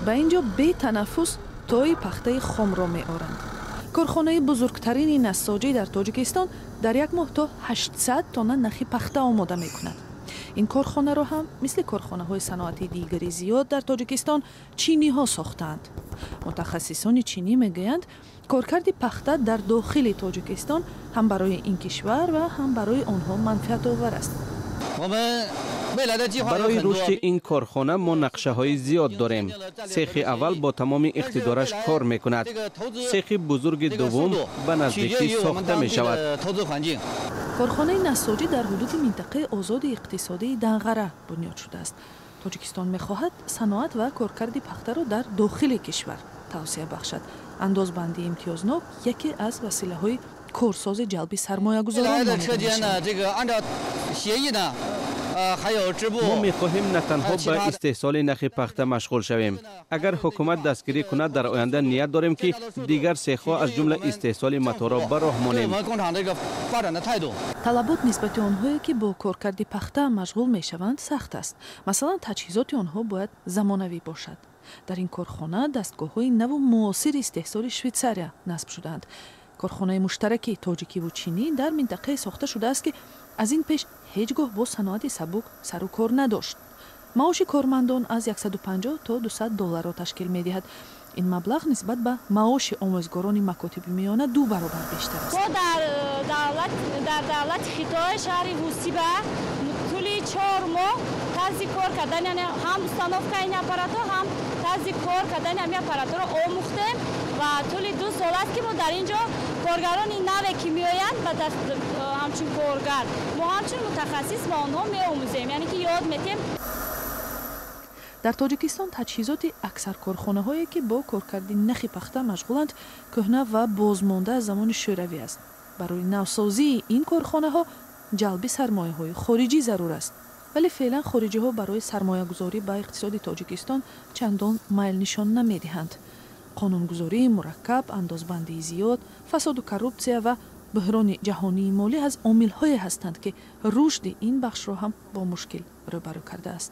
Ба ин ҷо бетанаффус тои пахтаи хомро меоранд. Корхонаи бузургтарини нассоҷӣ дар Тоҷикистон дар як моҳ то 800 тонна нахи пахта омода мекунад. Ин корхонаро ҳам, мисли корхонаҳои саноатии дигари зиёд дар Тоҷикистон, чиниҳо сохтаанд. Мутахассисони чинӣ мегӯянд, коркарди пахта дар дохили Тоҷикистон ҳам барои ин кишвар ва ҳам барои онҳо манфиатовар аст. Барои рушди ин корхона мо нақшаҳои зиёд дорем. Сехи аввал бо тамоми иқтидораш кор мекунад. Сехи бузурги дуввум ба наздикӣ сохта мешавад. Корхонаи нассоҷӣ дар ҳудуди минтақаи озоди иқтисодии Данғара бунёд шудааст. Тоҷикистон мехоҳад саноат ва коркарди пахтаро дар дохили кишвар тавсеа бахшад. Андозбандии имтиёзнок яке аз василаҳои корсози ҷалби сармоягузорон номида мешавад. Мо мехоҳем на танҳо ба истеҳсоли нахи пахта машғул шавем. Агар ҳукумат дастгирӣ кунад, дар оянда ният дорем, ки дигар сехҳо, аз ҷумла истеҳсоли маторо ба роҳ монем. Талабот нисбати онҳое, ки бо коркарди пахта машғул мешаванд, сахт аст. Масалан, таҷҳизоти онҳо бояд замонавӣ бошад. Дар ин корхона дастгоҳҳои наву муосири истеҳсоли Швейтсария насб шудаанд. Корхонаи муштараки тоҷикиву чинӣ дар минтақае сохта шудааст, ки аз ин пеш ҳеҷ гоҳ бо саноати сабук сару кор надошт. Маоши кормандон аз 150 то 200 долларро ташкил медиҳад. Ин маблағ нисбат ба маоши омӯзгорони макотиби миёна ду баробар бештар аст. Мо дар давлати Хитой, шаҳри Вусиба, тӯли 4 моҳ тарзи кор кардан, яъне ҳам установкаи ин аппаратҳо, ҳам тарзи кор кардани ҳамин аппаратҳоро омӯхтем ва тӯли 2 сол аст, ки мо дар ин ҷо коргарони наве, ки меоянд ба ҳамчун коргар, мо ҳамчун мутахассис ба онҳо меомӯзем, яъне ки ёд метем. Дар Тоҷикистон таҷҳизоти аксар корхонаҳое, ки бо коркарди нахи пахта машғуланд, кӯҳна ва бозмонда аз замони Шӯравӣ аст. Барои навсозии ин корхонаҳо ҷалби сармояҳои хориҷӣ зарур аст, вале феълан хориҷиҳо барои сармоягузорӣ ба иқтисоди Тоҷикистон чандон майл нишон намедиҳанд. Қонунгузории мураккаб, андозбандии зиёд, фасоду коррупсия ва буҳрони ҷаҳонии молӣ аз омилҳое ҳастанд, ки рушди ин бахшро ҳам бо мушкил рӯбарӯ кардааст.